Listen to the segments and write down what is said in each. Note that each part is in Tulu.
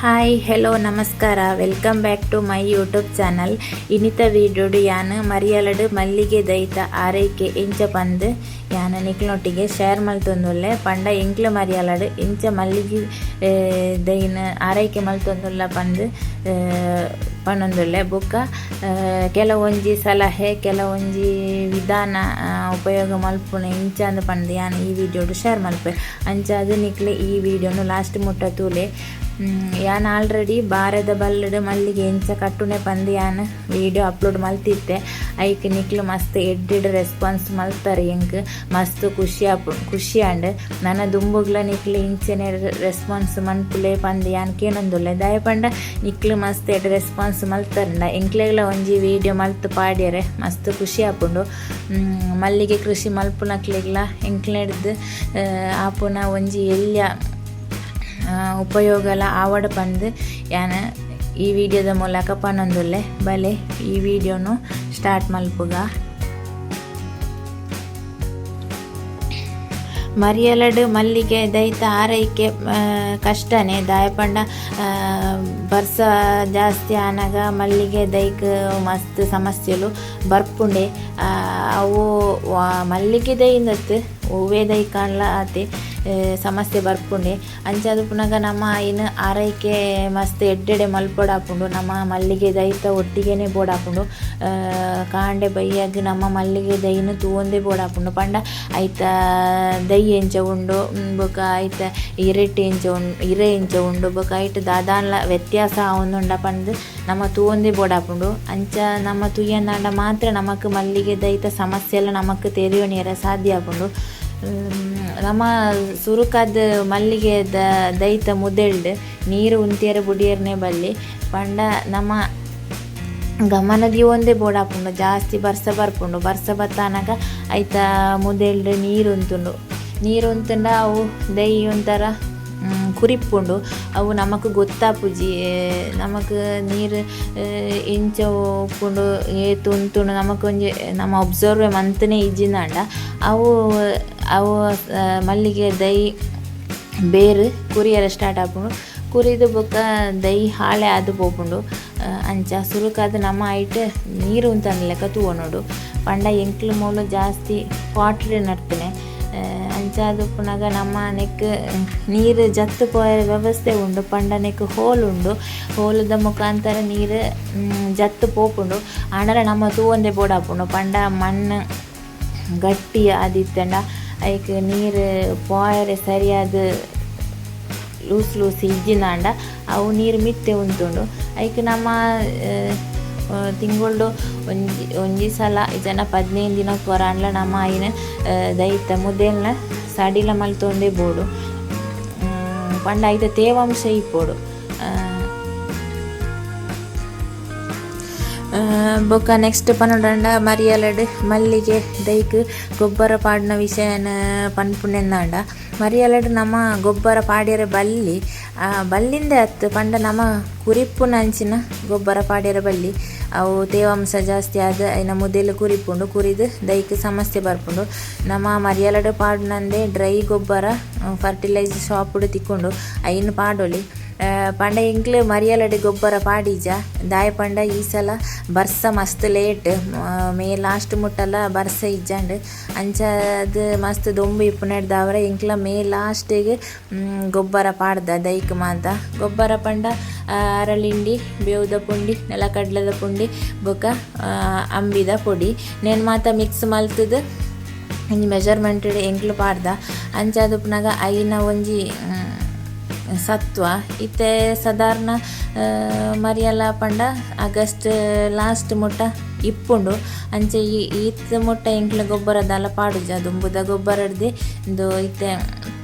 ಹಾಯ್ ಹೆಲೋ ನಮಸ್ಕಾರ, welcome back to my YouTube channel. ಇನಿತ ವೀಡಿಯೋಡು ಯಾನ್ ಮರಿಯಲಡು ಮಲ್ಲಿಗೆ ದೈತ ಆರೈಕೆ ಎಂಚ ಪಂದ್ ಯಾನ್ ನಿಕ್ಲೊಟ್ಟಿಗೆ ಶೇರ್ ಮಲ್ತೊಂದುಲ್ಲೆ. ಪಂಡ ಎಂಕ್ಲ ಮರಿಯಲಡು ಎಂಚ ಮಲ್ಲಿಗೆ ದೈನ್ ಆರೈಕೆ ಮಲ್ತೊಂದುಲ್ಲ ಪಂದ್ ಪನೊಂದುಲ್ಲೆ. ಬೊಕ್ಕ ಕೆಲವೊಂಜಿ ಸಲಹೆ, ಕೆಲವೊಂಜಿ ವಿಧಾನ ಉಪಯೋಗ ಮಲ್ಪುನ ಎಂಚ ಅಂದ್ ಪಂದ್ ಯಾನ್ ಈ ವಿಡಿಯೋಡು ಶೇರ್ ಮಲ್ಪೆ. ಅಂಚಾದ್ ನಿಕ್ಲೆ ಈ ವಿಡಿಯೋನು ಲಾಸ್ಟ್ ಮುಟ್ಟ ತೂಲೆ. ಯಾನ್ ಆಲ್ರೆಡಿ ಬಾರೆದ ಬಲ್ಲಡ್ ಮಲ್ಲಿಗೆ ಎಂಚ ಕಟ್ಟುನೆ ಪಂದ್ ಯಾನ್ ವಿಡಿಯೋ ಅಪ್ಲೋಡ್ ಮಲ್ತಿತ್ತೆ. ಐಕ್ ನಿಕ್ಲು ಮಸ್ತ್ ಎಡ್ಡೆಡ್ ರೆಸ್ಪಾನ್ಸ್ ಮಲ್ತಾರೆ, ಎಂಕ್ ಮಸ್ತ್ ಖುಷಿ ಆಪು, ಖುಷಿ ಆಂಡ್. ನನ ದುಂಬುಗ್ಲ ನಿಕ್ಲು ಇಂಚನೆ ರೆಸ್ಪಾನ್ಸ್ ಮನ್ಪುಲೆ ಪಂದ್ ಯಾನ್ ಕೇನೊಂದುಲ್ಲೆ. ದಾಯೆ ಪಂಡ ನಿಕ್ಲು ಮಸ್ತ್ ಎಡ್ಡೆ ರೆಸ್ಪಾನ್ಸ್ ಮಲ್ತಾರಂಡ ಎಂಕ್ಲೆಗ್ಲ ಒಂಜಿ ವಿಡಿಯೋ ಮಲ್ತ್ ಪಾಡ್ಯರೆ ಮಸ್ತ್ ಖುಷಿ ಆಪುಂಡು. ಮಲ್ಲಿಗೆ ಕೃಷಿ ಮಲ್ಪುನಕ್ಲೆಗ್ಲ ಎಂಕ್ಲೆಡ್ದ್ ಆಪುನ ಒಂಜಿ ಎಲ್ಯ ಉಪಯೋಗಲ ಆವಡ್ ಪಂದ್ ಯಾನ್ ಈ ವಿಡಿಯೋದ ಮೂಲಕ ಪನೊಂದುಲ್ಲೆ. ಬಲೆ ಈ ವಿಡಿಯೋನು ಸ್ಟಾರ್ಟ್ ಮಲ್ಪುಗ. ಮರಿಯಲಡು ಮಲ್ಲಿಗೆ ದೈತ ಆರೈಕೆ ಕಷ್ಟನೇ. ದಾಯೆ ಪಂಡ ಬರ್ಸ ಜಾಸ್ತಿ ಆನಗ ಮಲ್ಲಿಗೆ ದೈಕ್ ಮಸ್ತ್ ಸಮಸ್ಯೆಲು ಬರ್ಪುಂಡೆ. ಅವು ಮಲ್ಲಿಗೆ ದೈಂದತ್ ಒವ್ವೇ ದೈಕಾಂಡ್ಲ ಆತೆ ಸಮಸ್ಯೆ ಬರ್ಪುಂಡೆ. ಅಂಚಾದ್ ಪುನಗ ನಮ್ಮ ಐನ್ ಆರೈಕೆ ಮಸ್ತ್ ಎಡ್ಡೆಡೆ ಮಲ್ಪೊಡಾಪುಂಡು. ನಮ್ಮ ಮಲ್ಲಿಗೆ ದೈತ ಒಟ್ಟಿಗೆನೆ ಬೋಡಾಪುಂಡು. ಕಾಂಡೆ ಬಯ್ಯಗ್ ನಮ್ಮ ಮಲ್ಲಿಗೆ ದೈನ್ ತೂವೊಂದೇ ಬೋಡಾಪುಂಡು. ಪಂಡ ಐತ ದೈ ಎಂಚ ಉಂಡು, ಬೊಕ ಐತ ಇರೆಟ್ ಎಂಚ ಉಂಡು, ಇರೆ ಎಂಚ ಉಂಡು, ಬೊಕ ಐಟ್ ದಾದಾನ್ಲ ವ್ಯತ್ಯಾಸ ಆವೊಂದುಂಡ ಪಂದ್ ನಮ್ಮ ತೂವೊಂದೇ ಬೋಡಾಪುಂಡು. ಅಂಚ ನಮ್ಮ ತೂಯಂದಾಂಡ ಮಾತ್ರ ನಮಕ್ ಮಲ್ಲಿಗೆ ದೈತ ಸಮಸ್ಯೆಲ ನಮಕ್ ತೆರಿಯೊನಿಯರೆ ಸಾಧ್ಯ ಆಪುಂಡು. ನಮ್ಮ ಸುರುಕಾದ್ ಮಲ್ಲಿಗೆ ದೈತ ಮುದೆಲ್ಡ್ ನೀರು ಉಂತಿಯರೆ ಬುಡಿಯರ್ನೆ ಬಲ್ಲಿ. ಪಂಡ ನಮ್ಮ ಗಮನ ದೀವೊಂದೇ ಬೋಡಾಪುಂಡು. ಜಾಸ್ತಿ ಬರ್ಸ ಬರ್ಪುಂಡು, ಬರ್ಸ ಬತ್ತಾನಗ ಐತ ಮುದೆಲ್ಡ್ ನೀರು ಉಂತುಂಡು. ನೀರು ಉಂತುಂಡ ಅವು ದೈ ಒಂಥರ ಕುರಿಪುಂಡು. ಅವು ನಮಕ್ ಗೊತ್ತಾಪುಜಿ. ನಮಕ್ ನೀರು ಎಂಚ ಉಪ್ಪುಂಡು, ಏತ್ ಉಂತುಂಡು ನಮಕ್ ಒಂಜಿ ನಮ್ಮ ಒಬ್ಸರ್ವ್ ಮಂತನೆ ಇಜ್ಜಿಂದಾಂಡ ಅವು ಅವು ಮಲ್ಲಿಗೆ ದೈ ಬೇರು ಕುರಿಯರೆ ಸ್ಟಾರ್ಟ್ ಆಪುಂಡು. ಕುರಿದು ಬೊಕ್ಕ ದೈ ಹಾಳೆ ಆದ್ ಪೋಪುಂಡು. ಅಂಚ ಸುರುಕಾದ್ ನಮ್ಮ ಐಟ್ ನೀರು ಉಂತಂದ್ ಲೆಕ್ಕ ತೂವೊನೊಡು. ಪಂಡ ಎಂಕ್ಲು ಮೂಲು ಜಾಸ್ತಿ ಪಾಟ್ಡ್ ನಡ್ತುನೆ. ಅಂಚಾದ್ ಉಪ್ಪುನಗ ನಮ್ಮ ನೆಕ್ ನೀರು ಜತ್ತ್ ಪೋಯೆರೆ ವ್ಯವಸ್ಥೆ ಉಂಡು. ಪಂಡ ನೆಕ್ ಹೋಲ್ ಉಂಡು, ಹೋಲುದ ಮುಖಾಂತರ ನೀರು ಜತ್ತ್ ಪೋಪುಂಡು. ಆಂಡಲ ನಮ್ಮ ತೂವೊಂದೇ ಬೋಡಾಪುಂಡು. ಪಂಡ ಮಣ್ಣು ಗಟ್ಟಿ ಆದಿತ್ತಂಡ ಐಕ್ ನೀರು ಪೋಯೆರೆ ಸರಿಯಾದ್ ಲೂಸ್ ಲೂಸ್ ಇಜ್ಜಿನಾಂಡ ಅವು ನೀರು ಮಿತ್ತೆ ಉಂತುಂಡು. ಐಕ್ ನಮ್ಮ ತಿಂಗೊಳ್ಡು ಒಂಜಿ ಒಂಜಿ ಸಲ ಇಜ್ಜಾಂಡ 15 ದಿನಕ್ ಒರಾಂಡ್ಲ ನಮ್ಮ ಐನ್ ದೈತ ಮುದೆಲ್ನ ಸಡಿಲ ಮಲ್ತೊಂದೇ ಬೋಡು. ಪಂಡ ಐತ ತೇವಾಂಶ ಇಪ್ಪೊಡು. ಬೊಕ ನೆಕ್ಸ್ಟ್ ಪನೊಡಂಡ ಮರಿಯಲಡ್ ಮಲ್ಲಿಗೆ ದೈಕ್ ಗೊಬ್ಬರ ಪಾಡುನ ವಿಷಯನ ಪನ್ಪುನೆಂದಾಂಡ ಮರಿಯಲಡ್ ನಮ ಗೊಬ್ಬರ ಪಾಡ್ಯರೆ ಬಲ್ಲಿ. ಬಲ್ಲಿಂದೆ ಅತ್ತ್, ಪಂಡ ನಮ ಕುರಿಪುನಂಚಿನ ಗೊಬ್ಬರ ಪಾಡ್ಯರೆ ಬಲ್ಲಿ. ಅವು ತೇವಾಂಶ ಜಾಸ್ತಿ ಆದ್ ಐನ ಮುದೆಲ್ ಕುರಿಪುಂಡು, ಕುರಿದ್ ದೈಕ್ ಸಮಸ್ಯೆ ಬರ್ಪುಂಡು. ನಮ ಮರಿಯಲಡ್ ಪಾಡುನಂದೆ ಡ್ರೈ ಗೊಬ್ಬರ ಫರ್ಟಿಲೈಸ್ ಶಾಪ್ ತಿಕ್ಕುಂಡು, ಐನ್ ಪಾಡೊಲಿ. ಪಂಡ ಎಂಕ್ಲು ಮರಿಯಲಡ್ ಗೊಬ್ಬರ ಪಾಡಿಜ. ದಾಯೆ ಪಂಡ ಈ ಸಲ ಬರ್ಸ ಮಸ್ತ್ ಲೇಟ್, ಮೇ ಲಾಸ್ಟ್ ಮುಟ್ಟಲ ಬರ್ಸ ಇಜ್ಜಂಡ್. ಅಂಚಾದ್ ಮಸ್ತ್ ದೊಂಬು ಇಪ್ಪುನೆಡ್ದಾವರ ಎಂಕ್ಲ ಮೇ ಲಾಸ್ಟಿಗ್ ಗೊಬ್ಬರ ಪಾಡ್ದ ದೈಕ್ ಮಾತ. ಗೊಬ್ಬರ ಪಂಡ ಅರಳಿಂಡಿ, ಬೇವುದ ಪುಂಡಿ, ನೆಲಕಡ್ಲೆದ ಪುಂಡಿ ಬೊಕ ಅಂಬಿದ ಪೊಡಿ ನೆನ್ ಮಾತ ಮಿಕ್ಸ್ ಮಲ್ತುದು ಒಂಜಿ ಮೆಜರ್ಮೆಂಟ್ ಎಂಕ್ಲು ಪಾಡ್ದ. ಅಂಚಾದ್ ಉಪ್ಪುನಗ ಐನ ಒಂಜಿ ಸತ್ವ ಇತ್ತೆ ಸಾಧಾರಣ ಮರಿಯಲ ಪಂಡ ಆಗಸ್ಟ್ ಲಾಸ್ಟ್ ಮುಟ್ಟ ಇಪ್ಪುಂಡು. ಅಂಚ ಈತ್ ಮುಟ್ಟ ಎಂಕ್ಲ ಗೊಬ್ಬರ ದಾಲ ಪಾಡುಜ. ದುಂಬುದ ಗೊಬ್ಬರಡ್ದೆ ಇಂದು ಇತ್ತೆ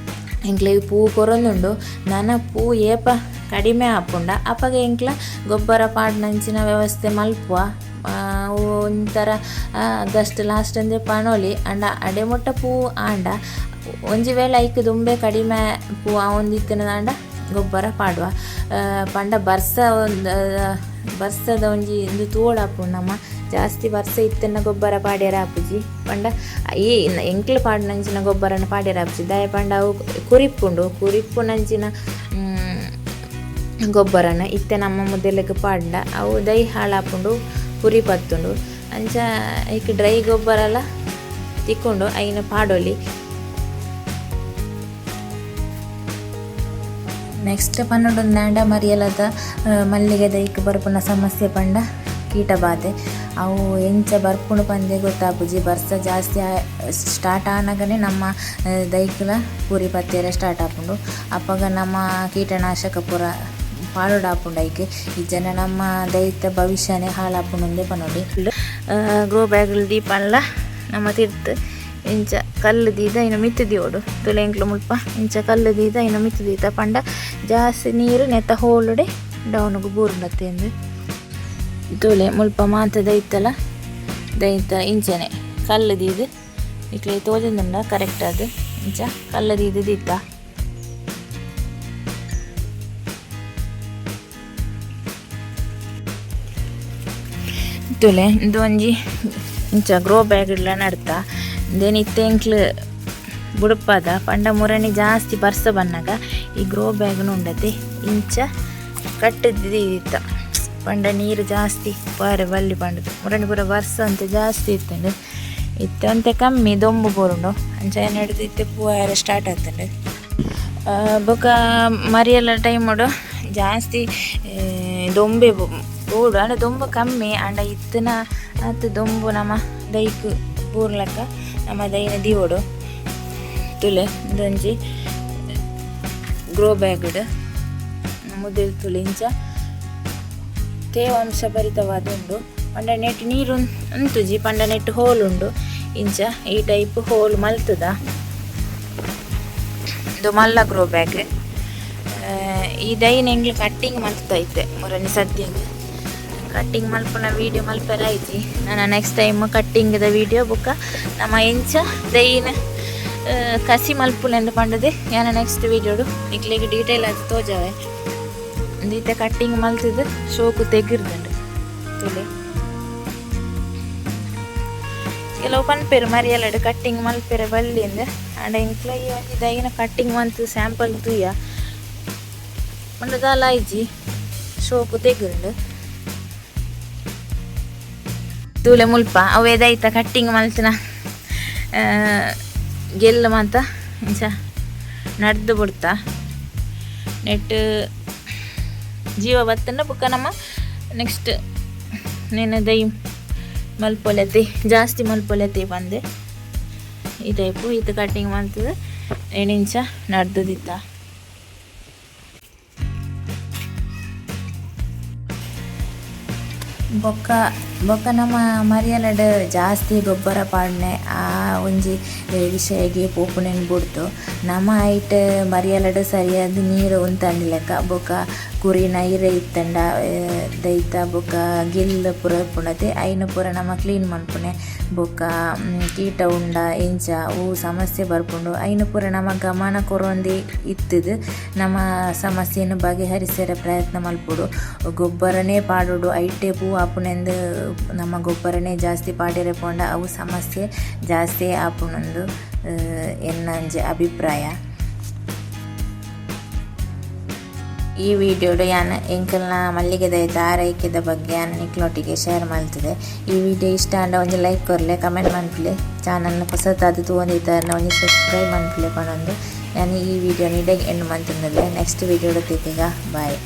ಎಂಕ್ಲೆಗ್ ಪೂ ಕೊರೊಂದುಂಡು. ನನ ಪೂ ಏಪ ಕಡಿಮೆ ಆಪುಂಡ ಅಪಗ ಎಂಕ್ಲ ಗೊಬ್ಬರ ಪಾಡುನಂಚಿನ ವ್ಯವಸ್ಥೆ ಮಲ್ಪುವ. ಒಂಥರ ಆಗಸ್ಟ್ ಲಾಸ್ಟ್ ಅಂದೆ ಪನೊಲಿ. ಆಂಡ ಅಡೆ ಮುಟ್ಟ ಪೂ ಆಂಡ ಒಂಜಿ ವೇಳೆ ಐಕ್ ದುಂಬೆ ಕಡಿಮೆ ಪೂ ಆವೊಂದಿತ್ತಿನದಾಂಡ ಗೊಬ್ಬರ ಪಾಡುವ. ಪಂಡ ಬರ್ಸ ಬರ್ಸದ ಒಂಜಿ ಇಂದು ತೂವೊಡಾಪುಂಡು. ನಮ ಜಾಸ್ತಿ ಬರ್ಸ ಇತ್ತಿನ ಗೊಬ್ಬರ ಪಾಡ್ಯರೆ ಆಪುಜಿ. ಪಂಡ ಈ ಎಂಕ್ಲು ಪಾಡುನಂಚಿನ ಗೊಬ್ಬರನ ಪಾಡ್ಯರೆ ಆಪುಜಿ. ದಾಯೆ ಪಂಡ ಅವು ಕುರಿಪುಂಡು, ಕುರಿಪುನಂಚಿನ ಗೊಬ್ಬರನ ಇತ್ತೆ ನಮ್ಮ ಮುದೆಲೆಗ್ ಪಾಡ್ಂಡ ಅವು ದೈ ಹಾಳಾಪುಂಡು ಪುರಿ ಪತ್ತುಂಡು ಅಂಚ ಐಕ್ ಡ್ರೈ ಗೊಬ್ಬರಲ ತಿಕ್ಕೊಂಡು ಐನ ಪಾಡೊಲಿ. ನೆಕ್ಸ್ಟ್ ಪನ್ನೊಂದು ಮರಿಯಲದ ಮಲ್ಲಿಗೆ ದೈಕ್ ಬರ್ಪುನ ಸಮಸ್ಯೆ ಪಂಡ ಕೀಟ ಬಾಧೆ. ಅವು ಎಂಚ ಬರ್ಪುಂಡು ಪಂದೇ ಗೊತ್ತಾಪುಜಿ. ಬರ್ಸ ಜಾಸ್ತಿ ಸ್ಟಾರ್ಟ್ ಆನಗನೆ ನಮ್ಮ ದೈಕ್ಲ ಪುರಿ ಪತ್ತೆರೆ ಸ್ಟಾರ್ಟ್ ಆಪುಂಡು. ಅಪಗ ನಮ್ಮ ಕೀಟನಾಶಕ ಪೂರ ಪಾಡೊಡಾಪುಂಡು ಐಕ್. ಇಜ್ಜಂಡ ನಮ್ಮ ದೈತ ಭವಿಷ್ಯನೇ ಹಾಳಾಪುಂಡು ಪನೊಲಿ. ಗ್ರೋ ಬ್ಯಾಗ್ ದೀಪನ್ಲ ನಮ್ಮ ತಿರ್ತ್ ಇಂಚ ಕಲ್ಲು ದೀದ ಐನ ಮಿತ್ತ್ ದೀವೊಡು. ತುಲೆ ಎಂಕ್ಲು ಮುಲ್ಪ ಇಂಚ ಕಲ್ಲು ದೀದ ಐನ ಮಿತ್ತ್ ದೀತ ಪಂಡ ಜಾಸ್ತಿ ನೀರು ನೆತ್ತ ಹೋಲುಡೆ ಡೌನುಗು ಬೂರುಂಡತ್ತೇಂದು. ತೂಲೆ ಮುಲ್ಪ ಮಾತ ದೈತಲ ದೈತ ಇಂಚನೆ ಕಲ್ಲು ದೀದ್ ನಿಕ್ಲೆ ತೋಜೊಂದುಂಡ ಕರೆಕ್ಟ್ ಆದ್ ಇಂಚ ಕಲ್ಲು ದೀದ್ ದೀತ. ತೂಲೆ ಇಂದು ಒಂಜಿ ಇಂಚ ಗ್ರೋ ಬ್ಯಾಗ್ ಡ್ಲ ನಡ್ತ. ಇಂದೆನ್ ಇತ್ತೆ ಎಂಕ್ಲು ಬುಡುಪಾದ ಪಂಡ ಮುರಣಿ ಜಾಸ್ತಿ ಬರ್ಸ ಬನ್ನಗ ಈ ಗ್ರೋ ಬ್ಯಾಗ್ ನು ಉಂಡತೆ ಇಂಚ ಕಟ್ಟ್ ದೀತ ಪಂಡ ನೀರು ಜಾಸ್ತಿ ಪಾರೆ ಬಲ್ಲಿ ಪಂಡುದು. ಮುರಣಿ ಪೂರ ಬರ್ಸ ಅಂತ ಜಾಸ್ತಿ ಇತ್ತುಂಡು. ಇತ್ತೆ ಒಂತೆ ಕಮ್ಮಿ ದೊಂಬು ಬೋರುಂಡು ಅಂಚ ನಡುದು ಇತ್ತೆ ಪೂವಾರೆ ಸ್ಟಾರ್ಟ್ ಆತುಂಡು. ಬೊಕ ಮರಿಯಲ ಟೈಮುಡು ಜಾಸ್ತಿ ದೊಂಬೆ ಬೋಡು ಆಂಡ ದೊಂಬು ಕಮ್ಮಿ ಆಂಡ ಇತ್ತಿನ ಅತ್ ದೊಂಬು ನಮ ದೈಕ್ ಬೂರ್ಲಕ ನಮ ದೈನ ದೀವೊಡು. ತುಲೆ ಉಂದೊಂಜಿ ಗ್ರೋ ಬ್ಯಾಗ್ ಮುದೆಲ್ ತುಲೆ ಇಂಚ ತೇವಾಂಶ ಭರಿತವಾದ ಉಂಡು. ಪಂಡ ನೆಟ್ ನೀರು ಉಂತುಜಿ ಪಂಡ ನೆಟ್ ಹೋಲ್ ಉಂಡು. ಇಂಚ ಈ ಟೈಪ್ ಹೋಲ್ ಮಲ್ತುದ. ಉಂದು ಮಲ್ಲ ಗ್ರೋ ಬ್ಯಾಗ್. ಈ ದೈನ್ ಎಂಕ್ಲು ಕಟ್ಟಿಂಗ್ ಮಲ್ತೈತೆ ಮುರನಿ ಸದ್ಯಗ್. ಕಟ್ಟಿಂಗ್ ಮಲ್ಪುನ ವೀಡಿಯೋ ಮಲ್ಪೆರೆ ಆಯ್ತಿ. ನನ ನೆಕ್ಸ್ಟ್ ಟೈಮ್ ಕಟ್ಟಿಂಗ್ ದ ವೀಡಿಯೋ ಬೊಕ ನಮ ಎಂಚ ದೈನ್ ಕಸಿ ಮಲ್ಪುನೆಂದು ಪಂಡದೆ ಯಾನ ನೆಕ್ಸ್ಟ್ ವೀಡಿಯೋಡು ನಿಕ್ಲೆಗ್ ಡೀಟೇಲ್ ಆದ್ ತೋಜಾವೆ. ಉಂದು ಕಟ್ಟಿಂಗ್ ಮಲ್ತುದು ಶೋಕು ತೆಗಿರ್ದುಂಡು ತೂಲೆ. ಕೆಲವು ಪನ್ಪೆರ್ ಮರಿಯಲಡ್ ಕಟ್ಟಿಂಗ್ ಮಲ್ಪೆರೆ ಬಲ್ಲಿಂದ್ ಆಂಡ ಎಂಕ್ಲ ಈ ಒಂಜಿ ದೈನ ಕಟ್ಟಿಂಗ್ ಮಲ್ತ್ ಸ್ಯಾಂಪಲ್ ತೂಯ ಪಂಡ ದಾಲ ಆಯ್ಜಿ ಶೋಕು ತೆಗಿರುಂಡು. ತೂಲೆ ಮುಲ್ಪ ಅವೇ ದೈತ ಕಟ್ಟಿಂಗ್ ಮಲ್ತಿನ ಗೆಲ್ಲು ಮಾತ ಇಂಚ ನಡ್ದು ಬುಡ್ತ. ನೆಟ್ ಜೀವ ಬತ್ತಂಡ ಬೊಕ ನಮ ನೆಕ್ಸ್ಟ್ ನೆನ ದೈ ಮಲ್ಪೊಲೆತೆ ಜಾಸ್ತಿ ಮಲ್ಪೊಲೆತೆ ಪಂದ್ ಈ ಟೈಪು ಈತ್ ಕಟ್ಟಿಂಗ್ ಮಲ್ತುದು ಇಂಚ ನಡ್ದು ದಿತ್ತ. ಬೊಕ್ಕ ಬೊಕ್ಕ ನಮ ಮರಿಯಲಡ್ ಜಾಸ್ತಿ ಗೊಬ್ಬರ ಪಾಡ್ನೆ ಆ ಒಂಜಿ ವಿಷಯಗೆ ಪೋಪುನೆನ್ ಬುಡ್ದು ನಮ ಐಟ್ ಮರಿಯಲಡ್ ಸರಿಯಾದ್ ನೀರು ಉಂತಂದಿಲೆಕ ಬೊಕ್ಕ ಕುರಿನ ಇರೆ ಇತ್ತಂಡ ದೈತ ಬೊಕ್ಕ ಗೆಲ್ಲ್ ಪೂರ ಇಪ್ಪುಂಡತೆ ಐನ್ ಪೂರ ನಮ ಕ್ಲೀನ್ ಮನ್ಪುನೆ. ಬೊಕ್ಕ ಕೀಟ ಉಂಡ ಎಂಚ ಒವು ಸಮಸ್ಯೆ ಬರ್ಪುಂಡು ಐನ್ ಪೂರ ನಮ ಗಮನ ಕೊರೊಂದು ಇತ್ತುದು ನಮ ಸಮಸ್ಯೆನ್ ಬಗೆಹರಿಸರೆ ಪ್ರಯತ್ನ ಮಲ್ಪೊಡು. ಗೊಬ್ಬರನೇ ಪಾಡೊಡು ಐಟೇ ಪೂ ಆಪುನೆಂದು ನಮ ಗೊಬ್ಬರನೇ ಜಾಸ್ತಿ ಪಾಡೆರೆ ಪೋಂಡ ಅವು ಸಮಸ್ಯೆ ಜಾಸ್ತಿ ಆಪುಂಡು ಎನ್ನಂಜಿ ಅಭಿಪ್ರಾಯ. ಈ ವಿಡಿಯೋಡು ಯಾನ್ ಎಂಕಲ್ನ ಮಲ್ಲಿಗೆ ದೈತ ಆರೈಕೆದ ಬಗ್ಗೆ ಯಾನ್ ನಿಕ್ಲೊಟ್ಟಿಗೆ ಶೇರ್ ಮಲ್ತುದೆ. ಈ ವಿಡಿಯೋ ಇಷ್ಟ ಆಂಡ ಒಂಜಿ ಲೈಕ್ ಕೊರ್ಲೆ, ಕಮೆಂಟ್ ಮನ್ಪುಲೆ, ಚಾನಲ್ನ ಪೊಸತಾದ್ ತೂವೊಂದಿತ್ತರ್ನ ಒಂಜಿ ಸಬ್ಸ್ಕ್ರೈಬ್ ಮನ್ಪುಲೆ ಪನೊಂದು ಯಾನ್ ಈ ವಿಡಿಯೋನ್ ಇಡೆಗ್ ಎಂಡ್ ಮಲ್ತೊಂದುಲ್ಲೆ. ನೆಕ್ಸ್ಟ್ ವಿಡಿಯೋಡು ತಿಕ್ಕುಗ. ಬಾಯ್.